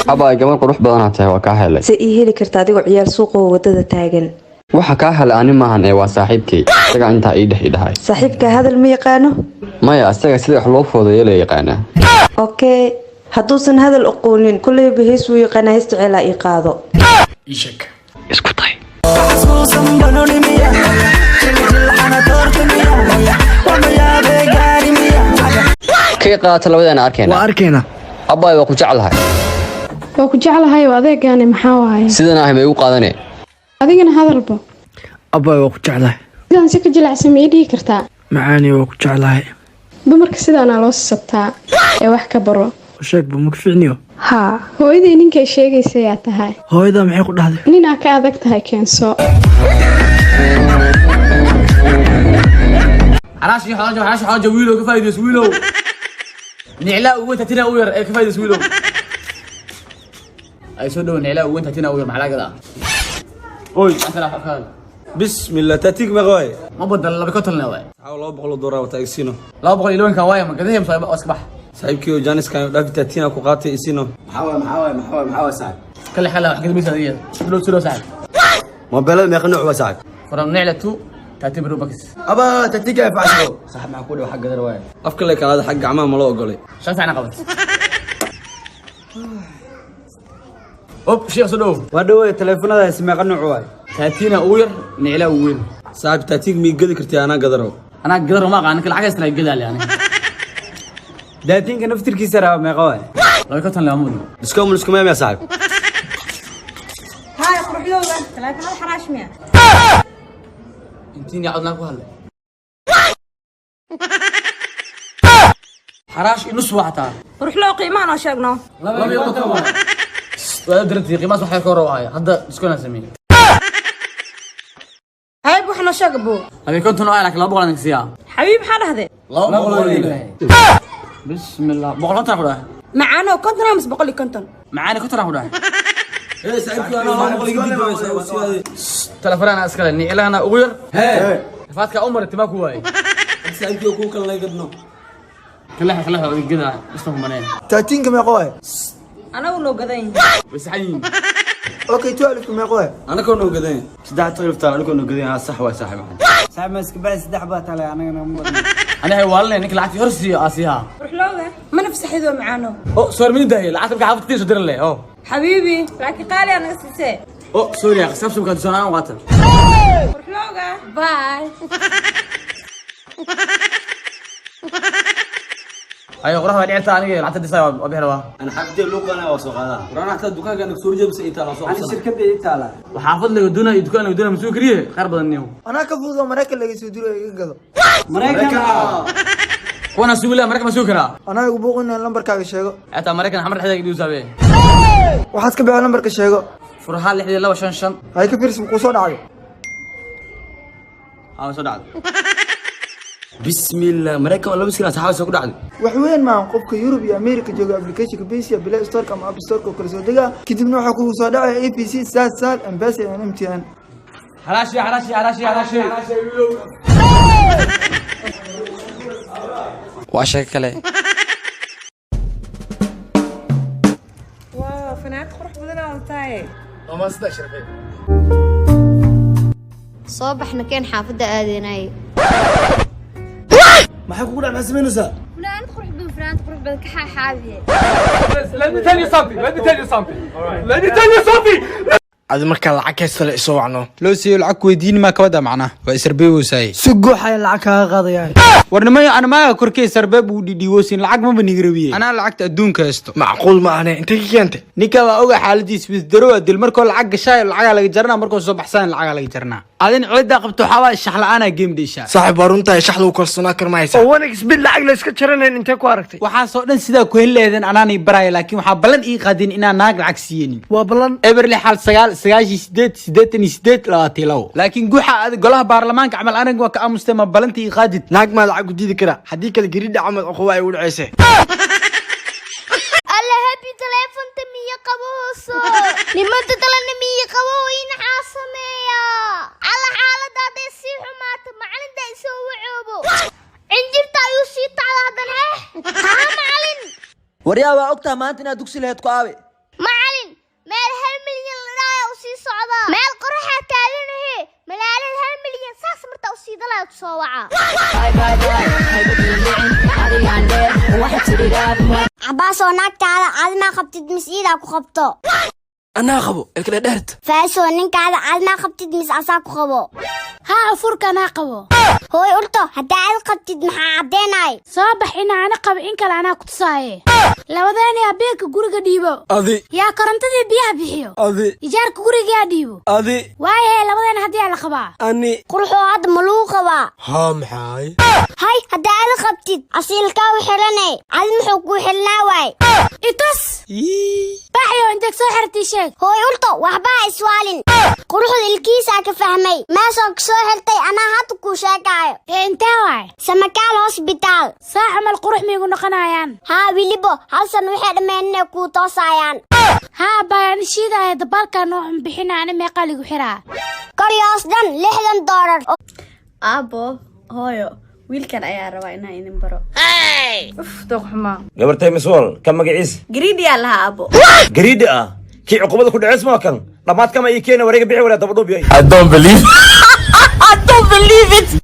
Abay, gabar qurux badanaa tahay, waa kaa helay. Se ii heli karta adigoo ciyaal suuqoo wadada taagan? Waxa kaa helay ani maahan ee waa saaxiibkay, isaga intaa ii dhex i dhahay. Saaxiibka hadal ma yaqaano? Maya, isaga sida wax loo foodeeyo la yaqaanaa. Okay, hadduusan hadal aqoonin, kulleyba hees wuu yaqaanaa. Hees jeceelaa ii qaado. Ii sheeg. Isku day. Kay qaata labadeena arkayna. Waa arkayna. Abay, waa ku jeclahay. Waa ku jeclahay oo adeegaani maxaa waaye? Sidan ahay ma igu qaadane? Adigana hadalba. Abay, waa ku jeclahay. Sidaan si ka jilicsan ma ii dhihi kartaa? Macaani, waa ku jeclahay. Dumarka sidaanaa loo sasabtaa ee wax ka baro. Sheegba ma ka ficniyo. Haa, hooyadii ninkay sheegaysayaa tahay. Hooyadaa maxay ku dhahday? Ninaa ka adag tahay keenso. Xaraash iyo xoojo, xaraash xoojo, wiilow ka faa'iidayso, wiilow. Niclaa ugu weyn tatina u yar ee ka faa'iidayso, wiilow. Ay soo dhow, niclaa ugu weyn tatina u yar, maxaa laga gadaa? Oy. Antana afkaada. Bismillah, taatiig meeqa waaye? Ma badal 250 waay. Saxaaw, $200 wataa, isino. 202-ka waay, ma gadahay mise waa iska bax? Saaxiibkii oo jaaniskan dhaafi, taatiina ku qaatay, isino. Maxaa waay saaxib? Kale xala wax gadmaysa adiga. Soo soo saaxib. Mobeelada meeqa nooc waa, saaxib? From nicla to 30 Pro Max. Aba taatiiga facso, saaxib, maxaa ku dhaw xagga dar waaye? Afka le kalaada, xag gacmaha ma loo ogolay. Shan sacna qabat. Op, sheekh, soo dhow. Waa dhawey, taleefanadaasi meeqa nooc waay? Tatina ugu yar, niclaa ugu weyn. Saaxiib, taatiig mii gedi kartay? Anaa gadaro. Anaa gadar ma aqaan, ninka lacag haysta gadaa yani. Daatiinka naftirkiisa raba, meeqa waay? 250 lama mudno. Discount ma lisku meemaya, saaxib? هاي قرحلوغة تليفون حراش مية. Intiin yaa codnaa ku hadlay. Xaraash iyo nus waa xataa. قرحلو qiimaha noo sheegno. 250 waa. Waa dirantii qiimahaas waxay ka hor waaya. Hadda discount aan sameeyay. Xabiib, wax noo sheeg buu. 52 oo laakiin 200 aan siyaa. Xabiib, maxaa dhahday? 200. Bismillah. 150 ku dhahay. Macaano, 50 mise 150? Macaani, 50 ku dhahay. Ee saaxiibkii, anaa 200 iga dib waayay. Telefoonana iskale niclahana ugu yar. Hee. Rafaadka Umar timaa ku waayay. Saaxiibkii ku kala gadno. Kala kala kala gadaa isma kumaneen. Taatiinka meeqa waay? Anagu noo gadan yihiin. Way saxan yihiin. Okay, 12-ka meeqa waay? Anakoo noo gadan. Saddex taqribtaan anigoo noo gadan, sax waay, saaxib. Saaxib, ma iska baxay? Saddex baa tale, anagana ma badna. Aniga hay waalnay, ninka lacagtii hor siiyo aasiyaha. Qurxlowga ma nafsaxido, macaano. Oh, sorry, min dahay lacagta marka xaafadda soo diran leh. Oh. Xabiibi, laakiin qaali aa naga siisee. Oh, sorry, ya xisaab ka soo aan qaatan. Qurxlowga, bye. Ayo qoraxda waa dhicirta, aniga lacagta dhisay waa bixi rabaa. Ana xabdee luuqana waa soo qaadaa. Warana xataa dukaanka naga soo jebisa inta la soo Ani qabsana. shirkadda ii taala. Waxaa xaafad laga doonaya iyo dukaan laga doonaya masuu kariye khayr badan niyow. Anaa ka fudud oo Maraykan laga soo diro, iga gado. Maraykan. Kuwana sugi leh, Maraykan ma sugi karaa? Anaa igu buuqinaya, lambarkaaga sheego. Xitaa Maraykan xamar dhexdeeda igu saabee. Waxaad ka bixi, lambarka sheego. Furaha 6255. Hay, ka fiirsi, kuu soo dhacday? Haa, soo dhacday. Bismillah, Maraykan waa laba skin, saxaabada soo ku dhacday. Wax weyn maahan, qofka Yurub iyo America jooga applicationka Basiya Play Store ama App Store oo kala soo degaa, kadibna waxaa kugu soo dhacaya APC Saad Saal M-Pesa and MTN. Xaraashi, xaraashi, xaraashi, xaraashi. Waa sheeko kale. Waa fanaanad qurux badan oo tahay. Soo baxna keen, xaafadda aadeynay. Maxay kugu dhac? Maxay samaynaysaa? Fanaanad qurux badan, fanaanad qurux badan ka xaaxaabiye. Let me tell you something. Let me tell you something. Let me tell you something. Adi markaa lacag haysta la isoo wacno. Loo siiyo lacag weydiin maa kabada, macnaa waa isarbeewosaaye. Si guuxaya lacag kaaga qaadaya. War nimayo, anamaaga korkee sarbeeb uu dhidhiiwoosin, lacag maba nigrabiye, anaa lacagta adduunka haysto. Macquul ma ahne, intay ka keentay? Ninka waa oga xaaladiis, wisdarowa dil markoo lacag gashaayo lacagaa laga jaranaa, markoo soo baxsaan lacagaa laga jaranaa. Adin cidaa qabto waxaa waay shax la-aanaa game dheeshaa. Saaxiib, waa runtahay, shaxda u kalsoonaa kar ma haysaa. Oo 1xBet lacag la iska jaranayn intee ku aragtay? Waxaasoo dhan sidaa ku heli leheedeen anaanay baraya, laakiin waxaa ballan ii qaadin inaan naag lacag siiyeenin. Waa ballan. Eberli xal 9 98 88 22. Laakiin guuxa adig golaha baarlamaanka camal aniga waa ka aamustay, ma ballanta ii qaadid? Naag maa lacag u diidi karaa? Haddii kale geridha camal cuquba ay u dhacayse. Alla happy, taleefonta miya qabooso, nimanta kalena miya qabo, inaxaa sameeya? Alla xaaladda hadday sii xumaato, macalinta isoo wacoobo, cinjirta ayuu sii tacda haddana. Heh, haa macalin. Waryaa, waa ogtaha maanta inaad dugsi lahayd, ku aabe. Macalin. shiidalaa ku soo waca. Cabaasoo, naagtaada caadimaa qabtid mis iidaa ku qabto? Anaa qabo ilkada dheerta. Faasoo, ninkaada caadimaa qabtid mis asaa ku qabo? Haa, furka anaa qabo. Hooy urto, haddaa aad qabtid maxaa caddeenay? Soo bax ina ana qabo in kale anaa ku tusaaye. Labadeena yaa biilka guriga dhiibo? Adi. Yaa korontadii biyaha bixiyo? Adi. Ijaarka guriga yaa dhiibo? Adi. Waayahe, labadeena haddii yaa la qabaa? Ani. Quruxoo, hadda ma lagu qabaa? Haa, maxay? Hay, haddaa aad qabtid asiilkaa u xidhane, adi muxuu kuu xidhnaa waay? Itus baxyo, inteeg soo xirtay, sheeg. Hooy urto, waxba ha iswaalin. Quruxda ilkiisaa ka fahmay. Meesoo ka soo xirtay anaa hadda kuu sheegaayo. Ee, intee waay? Samakaal Hosbitaal. Saa camal qurux miigu noqonayaan? Haa, welibo hal san waxay dhammeen inay kuu toosayaan. Haa, bayaan shiidaya dabaalka nooxun bixina. Ani meeqaa ligu xiraa? Kor iyo hoos dhan $60. Aabo, hooyo, wiilkan ayaa rabaa inaan idin baro. Gabartay miswal ka magaciisa? Gariidhiyaa lahaa, aabo. Gariidhi ah kii cuqubada ku dhaceys maa kan dhammaad kama ii keena wareega bixi waraa daba dhuub. I don't believe. I don't believe it.